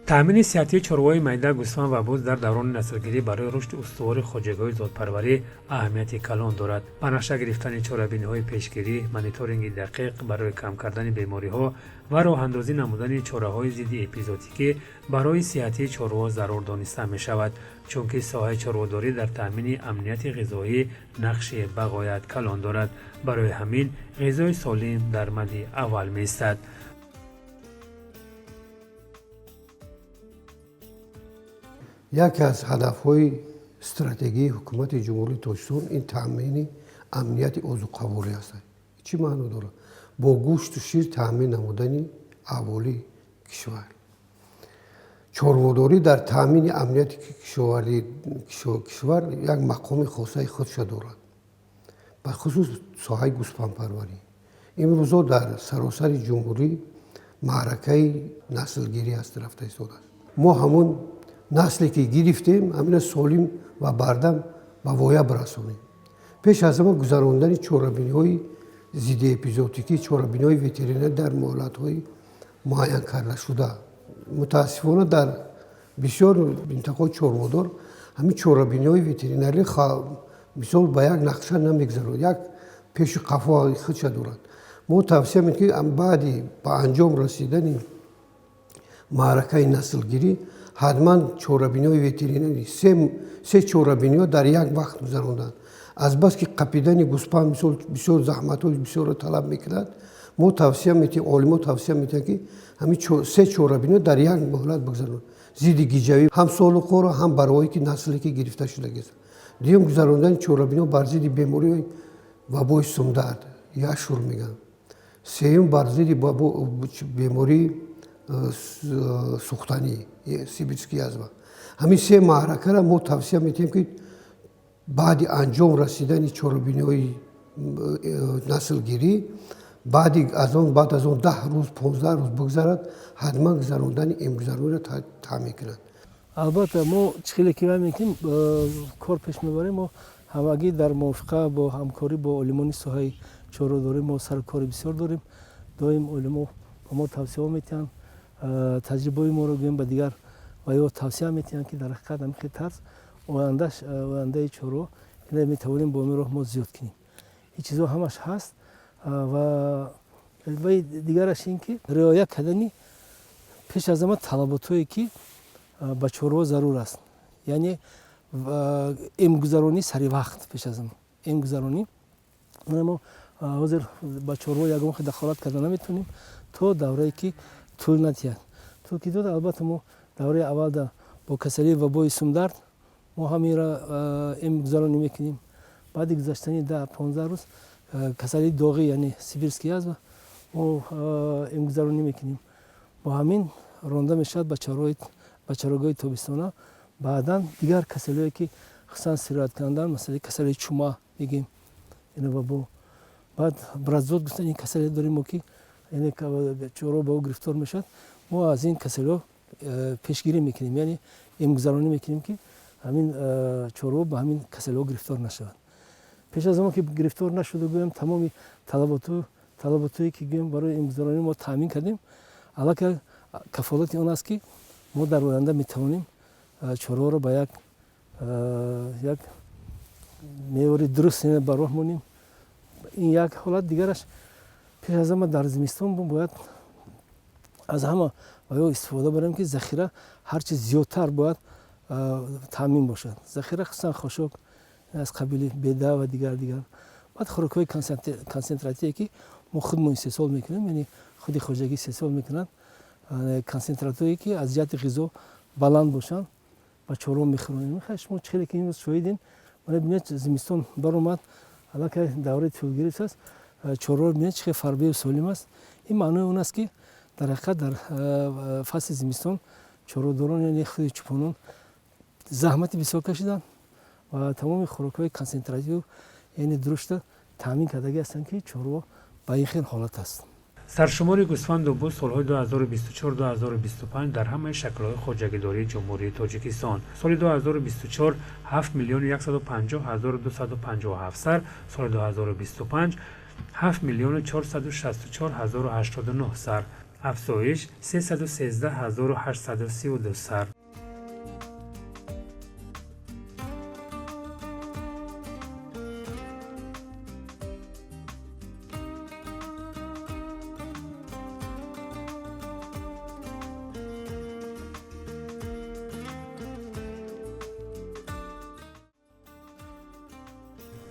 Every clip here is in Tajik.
Таъмини сиҳатии чорвои майда, гӯсфанд ва буз дар даврони наслгирӣ барои рушди устувори хоҷагиҳои зотпарварӣ аҳамияти калон дорад. Ба нақша гирифтани чорабиниҳои пешгирӣ, мониторинги дақиқ барои кам кардани бемориҳо ва роҳандозӣ намудани чораҳои зидди эпизоотикӣ барои сиҳатии чорво зарур дониста мешавад, чунки соҳаи чорводорӣ дар таъмини амнияти ғизоӣ нақши бағоят калон дорад. Барои ҳамин ғизои солим дар мадди аввал меистад. Яке аз ҳадафҳои стратегии Ҳукумати Ҷумҳурии Тоҷикистон ин таъмини амнияти озуқаворӣ аст. Чӣ маъно дорад? Бо гӯшту шир таъмин намудани аҳолии кишвар. Чорводорӣ дар таъмини амнияти кишвар як мақоми хосаи худша дорад, бахусус соҳаи гӯсфандпарварӣ. Имрӯзҳо дар саросари ҷумҳурӣ маъракаи наслгирӣ аст рафта истодааст. Мо ҳамон насле ки гирифтем, ҳамина солим ва бардам ба воя бирасонем. Пеш аз ҳама гузарондани чорабиниҳои зидди эпизоотикӣ, чорабиниҳои ветеринарӣ дар муҳлатҳои муайян кардашуда. Мутаассифона, дар бисёр минтақаҳои чорводор ҳамин чорабиниҳои ветеринарӣ мисол ба як нақша намегузарад, як пешу қафо худша дорад. Мо тавсия медиҳем, ки баъди ба анҷом расидани маъракаи наслгирӣ ҳатман чорабиниҳои ветеринарӣ се чорабиниҳо дар як вақт гузаронданд. Азбаски қапидани гӯспанд мисол бисёр заҳматҳои бисёрро талаб мекунад, мо тавсия медиҳем, олимо тавсия медиҳанд, ки ҳамин се чорабиниҳо дар як муҳлат бигузаронанд, зидди гиҷавӣ ҳам солуқҳоро, ҳам бароҳое ки насле ки гирифта шудагист. Дуюм, гузарондани чорабиниҳо бар зидди бемориҳои вабои сумдард, яшур мегӯянд. Сеюм, бар зидди бемории сӯхтанӣ, сибирский язва. Ҳамин се маъракаро мо тавсия медиҳем, ки баъди анҷом расидани чорабиниҳои наслгирӣ, баъди аз он баъд аз он 10 рӯз, 15 рӯз бигзарад, ҳатман гузарондани эмгузарониро таъмин кунанд. Албатта, мо чӣ хеле ки мекунем, кор пеш мебарем, мо ҳамагӣ дар мувофиқа бо ҳамкорӣ бо олимони соҳаи чорводорӣ мо сару кори бисёр дорем. Доим олимо ба мо тавсияҳо метиҳанд, таҷрибаҳои моро гӯем ба дигар ва ё тавсия метиҳанд, ки дар ҳақиқат ҳамин хел тарз ояндаи чорво ина метавонем бо ин роҳ мо зиёд кунем. Ин чизҳо ҳамаш ҳаст. Ва ваи дигараш ин ки риоя кардани пеш аз ҳама талаботҳое, ки ба чорво зарур аст, яъне эмгузаронӣ саривақт. Пеш аз ҳама эмгузаронӣ. Мо ҳозир ба чорво ягон хел дахолат карда наметавонем то даврае ки тӯл надиҳад. Тӯл ки дод, албатта, мо давраи аввалда бо касалии вабои сумдард мо ҳаминро эмгузаронӣ мекунем. Баъди гузаштани 10-15 рӯз касалии доғӣ, яъне сибирский язва, мо эмгузаронӣ мекунем. Бо ҳамин ронда мешавад ба чарогоҳи тобистона. Баъдан дигар касалиҳое, ки хусусан сирояткунандаанд, масалан, касалии чума мегӯем, ина вабо, баъд брадзот гуфтан, ин касалие дорем мо, ки яъне чорво ба ӯ гирифтор мешавад. Мо аз ин касалиҳо пешгирӣ мекунем, яъне эмгузаронӣ мекунем, ки ҳамин чорво ба ҳамин касалиҳо гирифтор нашавад. Пеш аз он ки гирифтор нашуда, гӯем, тамоми талаботҳое, ки гӯем барои эмгузаронӣ мо таъмин кардем, аллакай кафолати он аст, ки мо дар оянда метавонем чорворо ба як меъёри дуруст ба роҳ монем. Ин як ҳолат. Дигараш, пеш аз ҳама дар зимистон мо бояд аз ҳама ва истифода барем, ки захира ҳарчи зиёдтар бояд таъмин бошад. Захира, хусусан хошок аз қабили беда ва дигар дигар, баъд хӯрокҳои консентратие, ки мо худмон истеҳсол мекунем, яъне худи хоҷагӣ истеҳсол мекунад, консентратҳое, ки аз ҷиҳати ғизо баланд бошанд, ба чорво мехӯронем. Шумо чӣ хеле ки имрӯз шоҳидин, мана бинед, зимистон баромад, аллакай давраи тӯлгирӣ аст. Чорво бинед, чӣ хел фарбеҳу солим аст. Ин маънои он аст, ки дар ҳақиқат дар фасли зимистон чорводорон, яъне худи чӯпонон, заҳмати бисёр кашиданд ва тамоми хӯрокҳои консентративу, яъне дурушта таъмин кардагӣ ҳастанд, ки чорво ба ин хел ҳолат аст. Саршумори гӯсфанду буз солҳои 2024-2025 дар ҳамаи шаклҳои хоҷагидории Ҷумҳурии Тоҷикистон: соли 2024 7 миллиону 150 ҳазору 257 сар, соли 2025 7 миллиону 464 ҳазору 89 сар. Афзоиш 313 832 сар.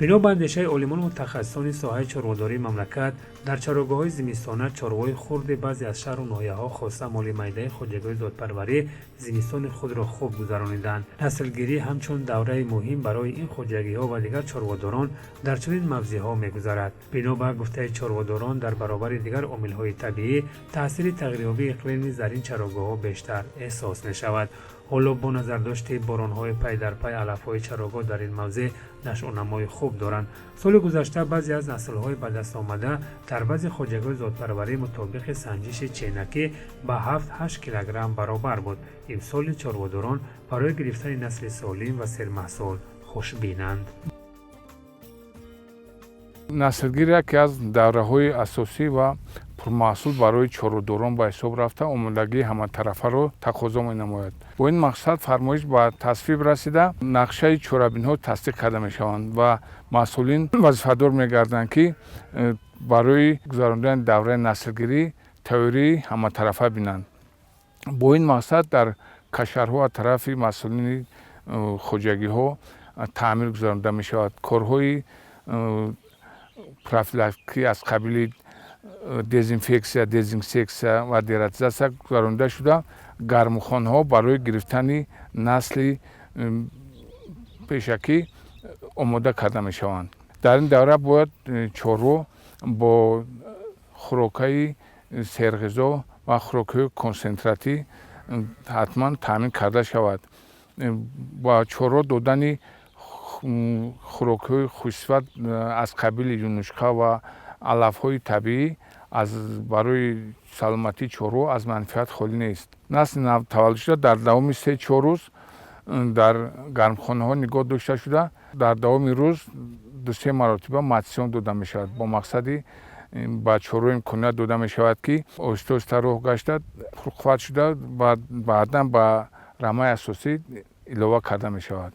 Бино ба андешаи олимону мутахассисони соҳаи чорводории мамлакат, дар чарогоҳҳои зимистона чорвои хурди баъзе аз шаҳру ноҳияҳо, хоса моли майдаи хоҷагиҳои зотпарварӣ, зимистони худро хуб гузарониданд. Наслгирӣ ҳамчун давраи муҳим барои ин хоҷагиҳо ва дигар чорводорон дар чунин мавзеъҳо мегузарад. Бино ба гуфтаи чорводорон, дар баробари дигар омилҳои табиӣ, таъсири тағйирёбии иқлим низ дар ин чарогоҳҳо бештар эҳсос мешавад. Ҳоло бо назардошти боронҳои пай дар пай, алафҳои чарогоҳ дар ин мавзеъ нашъунамои хуб доранд. Соли гузашта баъзе аз наслҳои ба даст омада дар баъзе хоҷагиҳои зотпарварӣ мутобиқи санҷиши ченакӣ ба 7-8 килограмм баробар буд. Имсоли чорводорон барои гирифтани насли солим ва сермаҳсул хушбинанд. Наслгирӣ яке аз давраҳои асосӣ ва пурмаҳсул барои чорводорон ба ҳисоб рафта, омодагии ҳаматарафаро тақозо менамояд. Бо ин мақсад фармоиш ба тасвиб расида, нақшаи чорабиниҳо тасдиқ карда мешаванд ва масъулин вазифадор мегарданд, ки барои гузарондани давраи наслгирӣ тайёрии ҳаматарафа бинанд. Бо ин мақсад дар кашарҳо аз тарафи масъулини хоҷагиҳо таъмир гузаронида мешавад. Корҳои профилактикӣ аз қабили дезинфексия, дезинсексия ва дератизатсия гузаронида шуда, гармхонаҳо барои гирифтани насли пешакӣ омода карда мешаванд. Дар ин давра бояд чорво бо хӯрокҳои серғизо ва хӯрокҳои консентратӣ ҳатман таъмин карда шавад. Ба чорво додани хӯрокҳои хушсифат аз қабили юнучқа ва алафҳои табиӣ аз барои саломатии чорво аз манфиат холӣ нест. Насли навтаваллудшуда дар давоми 3-4 рӯз дар гармхонаҳо нигоҳ дошта шуда, дар давоми рӯз 2-3 маротиба матсион дода мешавад, бо мақсади ба чорво имконият дода мешавад, ки оҳиста оҳиста роҳ гашта, пурқувват шуда, баъдан ба рамаи асосӣ илова карда мешавад.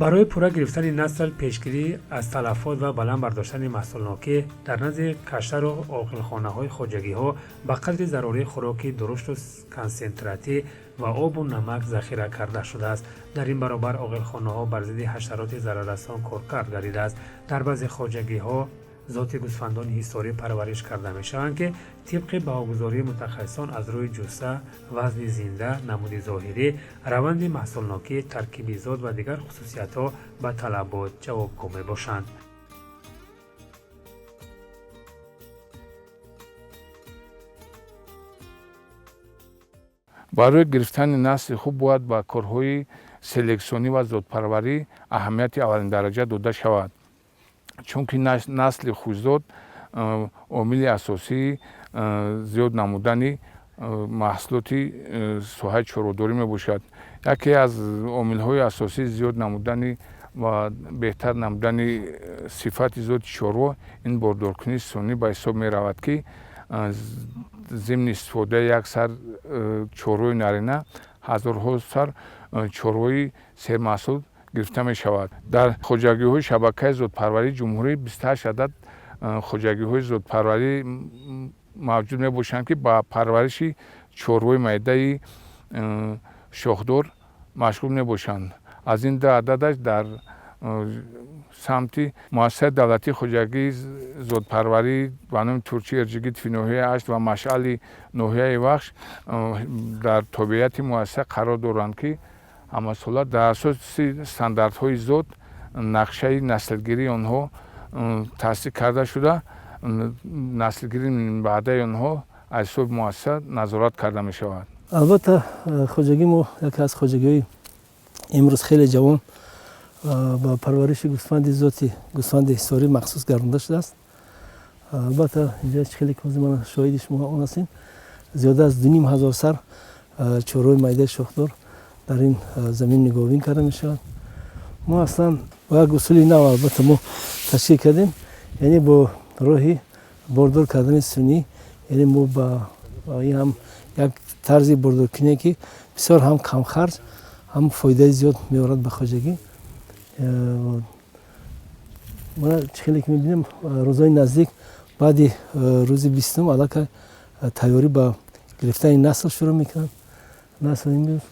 Барои пурра гирифтани насл, пешгирӣ аз талафот ва баланд бардоштани маҳсулнокӣ, дар назди каштару оғилхонаҳои хоҷагиҳо ба қадри зарурӣ хӯроки дурушту консентратӣ ва обу намак захира карда шудааст. Дар ин баробар оғилхонаҳо бар зидди ҳашароти зараррасон коркард гардидааст. Дар баъзе хоҷагиҳо зоти гӯсфандони ҳисорӣ парвариш карда мешаванд, ки тибқи баҳогузории мутахассисон аз рӯи ҷусса, вазни зинда, намуди зоҳирӣ, раванди маҳсулнокӣ, таркиби зот ва дигар хусусиятҳо ба талабот ҷавобгӯ мебошанд. Барои гирифтани насли хуб бояд ба корҳои селексионӣ ва зотпарварӣ аҳамияти аввалиндараҷа дода шавад, чунки насли хушзод омили асосии зиёд намудани маҳсулоти соҳаи чорводорӣ мебошад. Яке аз омилҳои асосии зиёд намудани ва беҳтар намудани сифати зоти чорво ин бордоркунии сунъӣ ба ҳисоб меравад, ки зимни истифодаи як сар чорвои нарина ҳазорҳо сар чорвои сермаҳсул гирифта мешавад. Дар хоҷагиҳои шабакаи зотпарварии ҷумҳурӣ 28 адад хоҷагиҳои зотпарварӣ мавҷуд мебошанд, ки ба парвариши чорвои майдаи шохдор машғул мебошанд. Аз ин 2 ададаш дар самти муассисаи давлатии хоҷагии зотпарварӣ ба номи Турчи Эрҷигитови ноҳияи Ашт ва Машъали ноҳияи Вахш дар тобеияти муассиса қарор доранд, ки ҳамасола дар асоси стандартҳои зот нақшаи наслгирии онҳо тасдиқ карда шуда, наслгирии баъдаи онҳо аз ҳисоби муассиса назорат карда мешавад. Албатта, хоҷагии мо яке аз хоҷагиҳои имрӯз хеле ҷавон ба парвариши гӯсфанди зоти гӯсфанди ҳисорӣ махсус гардонда шудааст. Албатта, инҷа хеле ки ҳозир ман шоҳиди шумо он ҳастем, зиёда аз 2500 сар чорвои майдаи шохдор дар ин замин нигоҳбин карда мешавад. Мо аслан бо як усули нав, албатта, мо ташкил кардем, яъне бо роҳи Бордор кардани сунъӣ, яъне мо ба ин ҳам як тарзи бордоркуние, ки бисёр ҳам камхарҷ, ҳам фоидаи зиёд меорад ба хоҷагӣ. Мана, чӣ хеле ки мебинем, рӯзҳои наздик, баъди рӯзи 20-ум, аллакай тайёрӣ ба гирифтани насл шурӯъ мекунанд. Насл имрӯз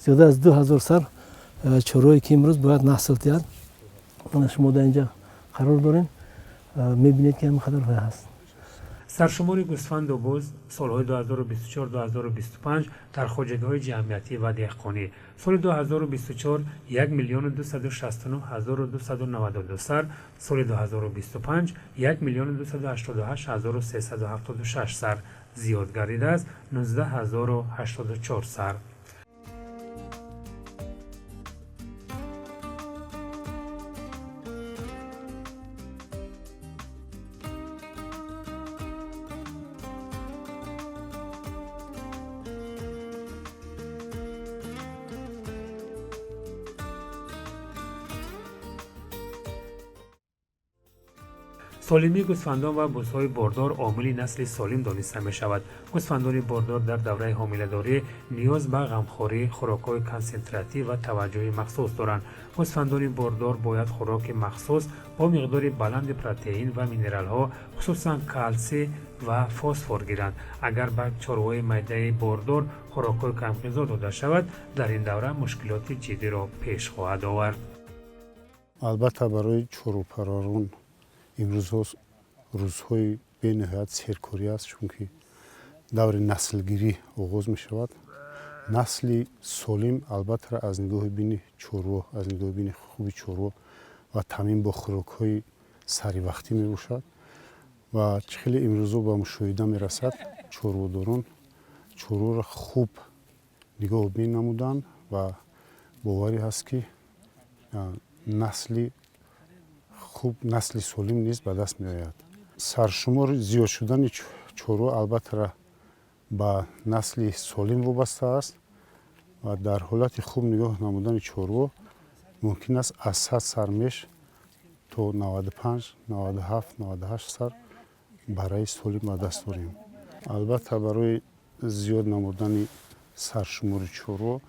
зиёда аз 2000 сар чорвое, ки имрӯз бояд насл диҳад. Мана, шумо дар инҷа қарор дорем, мебинед, ки ҳамин қадар ҳаст. Саршумори гӯсфанду буз солҳои 2024-2025 дар хоҷагиҳои ҷамъиятӣ ва деҳқонӣ: соли 2024 1 миллиону 269 ҳазору 292 сар, соли 2025 1 миллиону 288 ҳазору 376 сар, зиёд гардидааст 19 ҳазору 84 сар. Солимии гӯсфандон ва бузҳои бордор омили насли солим дониста мешавад. Гӯсфандони бордор дар давраи ҳомиладорӣ ниёз ба ғамхорӣ, хӯрокҳои консентратӣ ва таваҷҷӯҳи махсус доранд. Гӯсфандони бордор бояд хӯроки махсус бо миқдори баланди протеин ва минералҳо, хусусан калсий ва фосфор гиранд. Агар ба чорвои майдаи бордор хӯрокҳои камғизо дода шавад, дар ин давра мушкилоти ҷиддиро пеш хоҳад овард. Албатта, барои чорвопарварон имрӯзҳо рӯзҳои бениҳоят серкорӣ аст, чунки даври наслгирӣ оғоз мешавад. Насли солим, албатта, аз нигоҳи бини чорво, аз нигоҳи бини хуби чорво ва таъмин бо хӯрокҳои саривақтӣ мебошад. Ва чӣ хеле имрӯзҳо ба мушоҳида мерасад, чорводорон чорворо хуб нигоҳубин намуданд ва боварӣ ҳаст, ки насли хуб, насли солим низ ба даст меояд. Саршумори зиёд шудани чорво, албатта, ба насли солим вобаста аст ва дар ҳолати хуб нигоҳ намудани чорво мумкин аст аз 100 сар меш то 95, 97, 98 сар барраи солим ба даст орем. Албатта, барои зиёд намудани саршумори чорво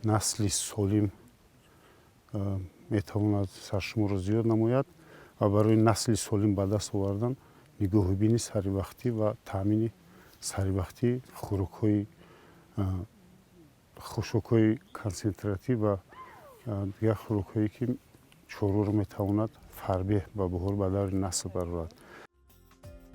насли солим метавонад саршуморро зиёд намояд ва барои насли солим ба даст овардан нигоҳубини саривақтӣ ва таъмини саривақтии хӯрокҳои, хушокҳои консентратӣ ва дигар хӯрокҳое, ки чорворо метавонад фарбеҳ ба баҳор, ба даври насл барорад.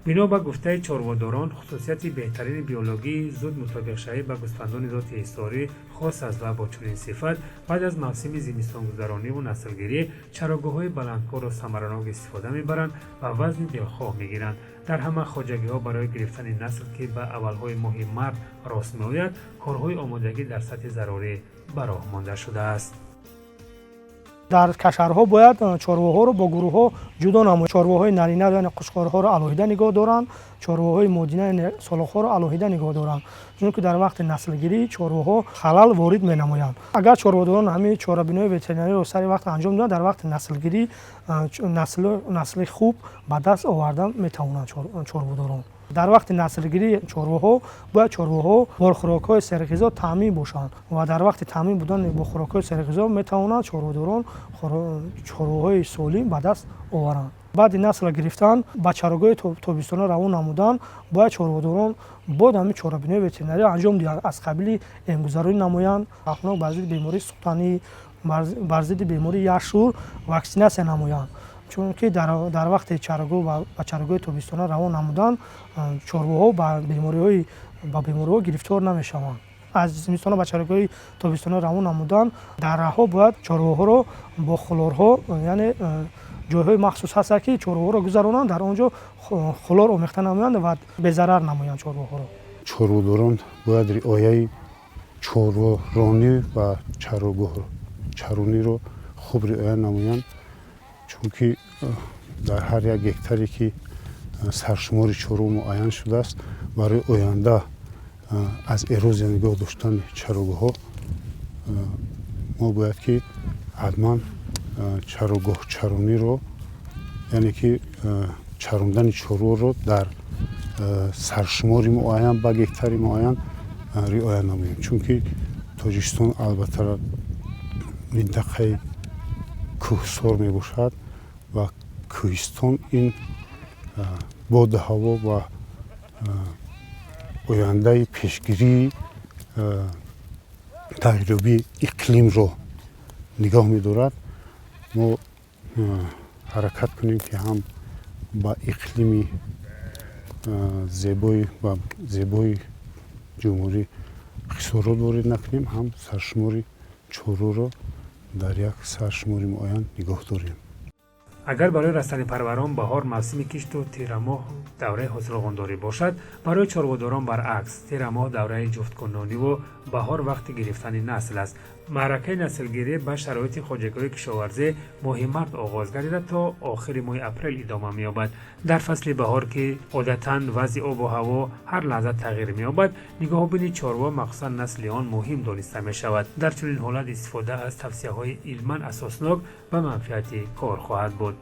Бино ба гуфтаи чорводорон, хусусияти беҳтарини биологии зуд мутобиқшавӣ ба гӯсфандони зоти ҳисорӣ хос аст ва бо чунин сифат баъд аз мавсими зимистонгузарониву наслгирӣ чарогоҳҳои баландкорро самаранок истифода мебаранд ва вазни дилхоҳ мегиранд. Дар ҳама хоҷагиҳо барои гирифтани насл, ки ба аввалҳои моҳи март рост меояд, корҳои омодагӣ дар сатҳи зарурӣ ба роҳ монда шудааст. Дар кашарҳо бояд чорвоҳоро бо гурӯҳҳо ҷудо намояд. Чорвоҳои нарина, яъне қучқорҳоро, алоҳида нигоҳ доранд, чорвоҳои модина, яъне солоқҳоро, алоҳида нигоҳ доранд, чунки дар вақти наслгирӣ чорвоҳо халал ворид менамоянд. Агар чорводорон ҳамин чорабиниҳои ветеринариро сари вақт анҷом диҳанд, дар вақти наслгирӣ насли хуб ба даст овардан метавонанд чорводорон. Дар вақти наслгирии чорвоҳо бояд чорвоҳо бо хӯрокҳои серғизо таъмин бошанд ва дар вақти таъмин будани бо хӯрокҳои серғизо метавонанд чорводорон чорвоҳои солим ба даст оваранд. Баъди насл гирифтан, ба чарогоҳи тобистона равон намудан, бояд чорводорон боз ҳамин чорабиниҳои ветеринарӣ анҷом диҳанд, аз қабили эмгузаронӣ намоянд, хавфнок бар зидди бемории сӯхтанӣ, бар зидди бемории яхшӯр ваксинатсия намоянд, чунки дар вақти чарогоҳ ба чарогоҳи тобистона равон намудан чорвоҳо ба бемориҳо гирифтор намешаванд. Аз зимистона ба чарогоҳи тобистона равон намудан дарраҳо бояд чорвоҳоро бо хлорҳо, яъне ҷойҳои махсус ҳастанд, ки чорвоҳоро гузаронанд, дар он ҷо хлор омехта намоянд ва безарар намоянд чорвоҳоро. Чорводорон бояд риояи чорворонӣ ва чарогоҳчарониро хуб риоя намоянд, чунки дар ҳар як гектаре, ки саршумори чорво муайян шудааст, барои оянда аз эрозия нигоҳ доштани чарогоҳҳо мо бояд ки ҳатман чарогоҳчарониро, яъне ки чарондани чорворо дар Саршумори муайян ба гектари муайян риоя намоем, чунки Тоҷикистон албатта минтақаи кӯҳсор мебошад ва кӯҳистон ин боду ҳаво ва ояндаи пешгирии тағйирёбии иқлимро нигоҳ медорад. Мо ҳаракат кунем, ки ҳам ба иқлими зебои ва зебои ҷумҳурӣ хисорот ворид накунем, ҳам саршумори чорворо дар як саршумори муайян нигоҳ дорем. Агар барои растанипарварон баҳор мавсими кишту тирамоҳ давраи ҳосилғондорӣ бошад, барои чорводорон баръакс, тирамоҳ давраи ҷуфткунониву баҳор вақти гирифтани насл аст. Маъракаи наслгирӣ ба шароити хоҷагиҳои кишоварзӣ моҳи март оғоз гардида, то охири моҳи апрел идома меёбад. Дар фасли баҳор, ки одатан вазъи обу ҳаво ҳар лаҳза тағйир меёбад, нигоҳубини чорво, махсусан насли он, муҳим дониста мешавад. Дар чунин ҳолат истифода аз тавсияҳои илман асоснок ба манфиати кор хоҳад буд.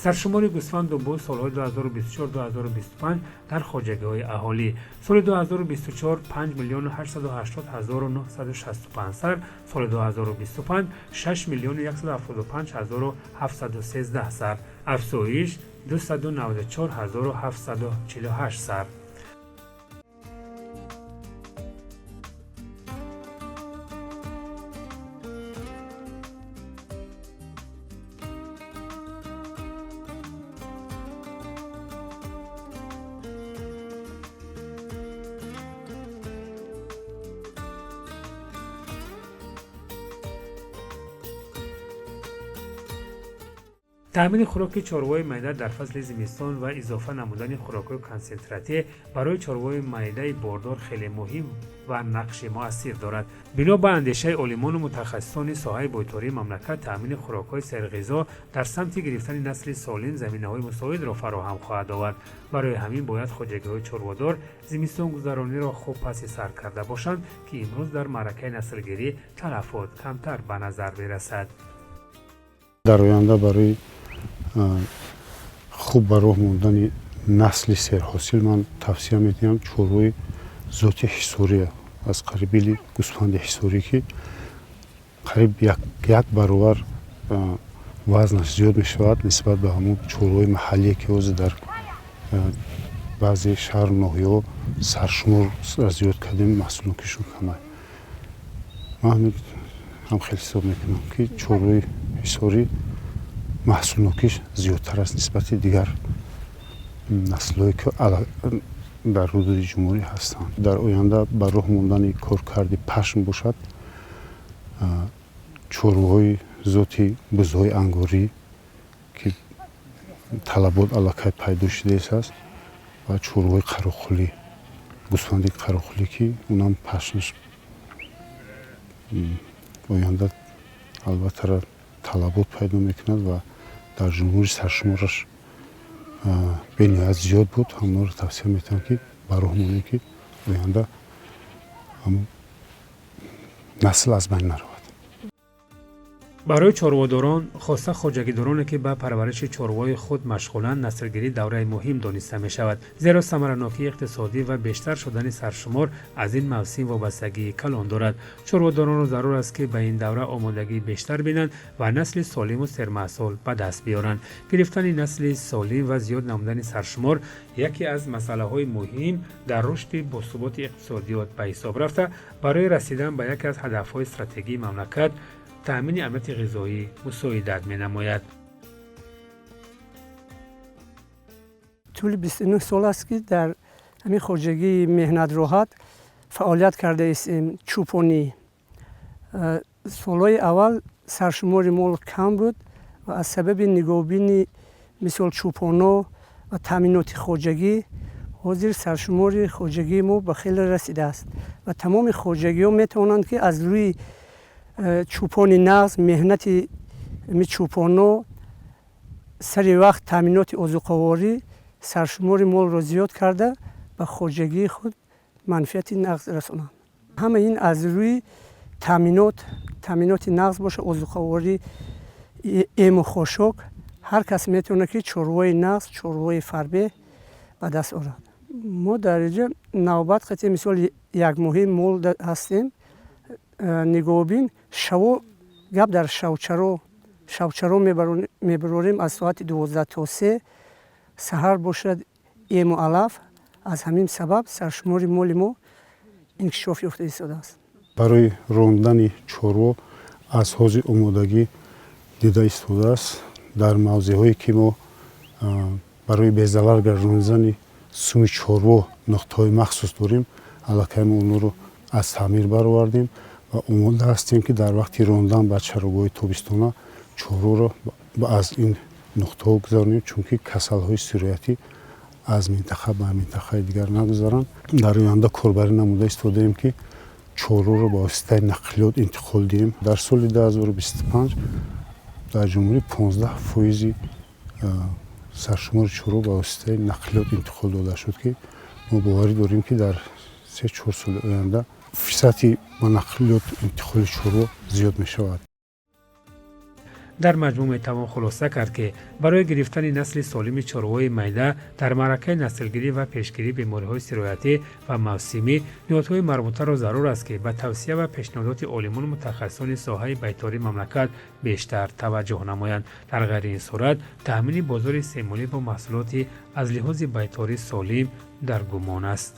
Саршумори гӯсфанду буз солҳои 2024-2025 дар хоҷагиҳои аҳолӣ: соли 2024 5 миллиону 880 ҳазору 965 сар, соли 2025 6 миллиону 175 ҳазору 713 сар, афзоиш 294 ҳазору 748 сар. Таъмини хӯроки чорвои майда дар фасли зимистон ва изофа намудани хӯрокҳои консентратӣ барои чорвои майдаи бордор хеле муҳим ва нақши муассир дорад. Бино ба андешаи олимону мутахассисони соҳаи бойтории мамлакат, таъмини хӯрокҳои серғизо дар самти гирифтани насли солим заминаҳои мусоидро фароҳам хоҳад овард. Барои ҳамин бояд хоҷагиҳои чорводор зимистонгузарониро хуб паси сар карда бошанд, ки имрӯз дар маъракаи наслгирӣ талафот камтар ба назар мерасад. Дар оянда барои хуб ба роҳ мондани насли серҳосил ман тавсия медиҳам чорвои зоти ҳисория аз қарибили гӯсфанди ҳисорӣ, ки қариб як баробар вазнаш зиёд мешавад нисбат ба ҳамон чорвои маҳаллие, ки ҳозир дар баъзе шаҳру ноҳияҳо саршумор зиёд кардем, маҳсулнокишон камай. Ман ҳам хеле ҳисоб мекунам, ки чорвои ҳисорӣ маҳсулнокиш зиёдтар аст нисбати дигар наслҳое, ки дар ҳудуди ҷумҳурӣ ҳастанд. Дар оянда ба роҳ мондани коркарди пашм бошад, чорвоҳои зоти бузҳои ангорӣ, ки талабот аллакай пайдо шудааст, ва чорвоҳои қароқулӣ, гӯсфанди қароқулӣ, ки унам пашмаш оянда албатта талабот пайдо мекунад ва дар ҷумҳури саршумораш бениҳоят зиёд буд. Ҳамонро тавсия метавам, ки ба роҳ монем, ки оянда насл аз байн наравад. Барои чорводорон, хоса хоҷагидороне, ки ба парвариши чорвои худ машғуланд, наслгирӣ давраи муҳим дониста мешавад, зеро самаранокии иқтисодӣ ва бештар шудани саршумор аз ин мавсим вобастагии калон дорад. Чорводоронро зарур аст, ки ба ин давра омодагии бештар бинанд ва насли солиму сермаҳсул ба даст биёранд. Гирифтани насли солим ва зиёд намудани саршумор яке аз масъалаҳои муҳим дар рушди босуботи иқтисодиёт ба ҳисоб рафта, барои расидан ба яке аз ҳадафҳои стратегии мамлакат, таъмини амнияти ғизоӣ, мусоидат менамояд. Тӯли 29 сол аст, ки дар ҳамин хоҷагии меҳнатроҳат фаъолият кардаистем чӯпонӣ. Солҳои аввал саршумори мол кам буд ва аз сабаби нигоҳубини мисол чӯпоно ва таъминоти хоҷагӣ ҳозир саршумори хоҷагии мо ба хеле расидааст ва тамоми хоҷагиҳо метавонанд, ки аз рӯи чӯпони нағз, меҳнати чӯпоно, сари вақт таъминоти озуқаворӣ саршумори молро зиёд карда, ба хоҷагии худ манфиати нағз расонанд. Ҳама ин аз рӯи таъминоти нағз боша, озуқаворӣ, эму хошок. Ҳар кас метавонад, ки чорвои нағз, чорвои фарбе ба даст орад. Мо дар инҷа навбат қати, мисол, якмоҳӣ мол ҳастем. Нигоҳубин шаво, гап дар шавчаро, шавчаро мебарорем аз соати 12 то 3, саҳар бошад ему алаф. Аз ҳамин сабаб саршумори моли мо инкишоф ёфта истодааст. Барои рондани чорво аз ҳозир омодагӣ дида истодааст. Дар мавзеъҳое, ки мо барои безалар гардонидани суми чорво нуқтаҳои махсус дорем, аллакай мо онҳоро аз таъмир баровардем ва омода ҳастем, ки дар вақти рондан ба чарогоҳи тобистона чорворо аз ин нуқтаҳо гузаронем, чунки касалҳои сироятӣ аз минтақа ба минтақаи дигар нагузаранд. Дар оянда корбарӣ намуда истодаем, ки чорворо ба воситаи нақлиёт интиқол диҳем. Дар соли 2025 дар ҷумҳурӣ 15 фоизи саршумори чорво ба воситаи нақлиёт интиқол дода шуд, ки мо боварӣ дорем, ки дар 3-4 соли оянда фисади ба нақлиёт интиқоли чорво зиёд мешавад. Дар маҷмӯъ метавон хулоса кард, ки барои гирифтани насли солими чорвои майда дар маъракаи наслгирӣ ва пешгирии бемориҳои сироятӣ ва мавсимӣ ниҳодҳои марбутаро зарур аст, ки ба тавсия ва пешниҳодоти олимону мутахассисони соҳаи байтории мамлакат бештар таваҷҷӯҳ намоянд. Дар ғайри ин сурат таъмини бозори истеъмолӣ бо маҳсулоти аз лиҳози байторӣ солим дар гумон аст.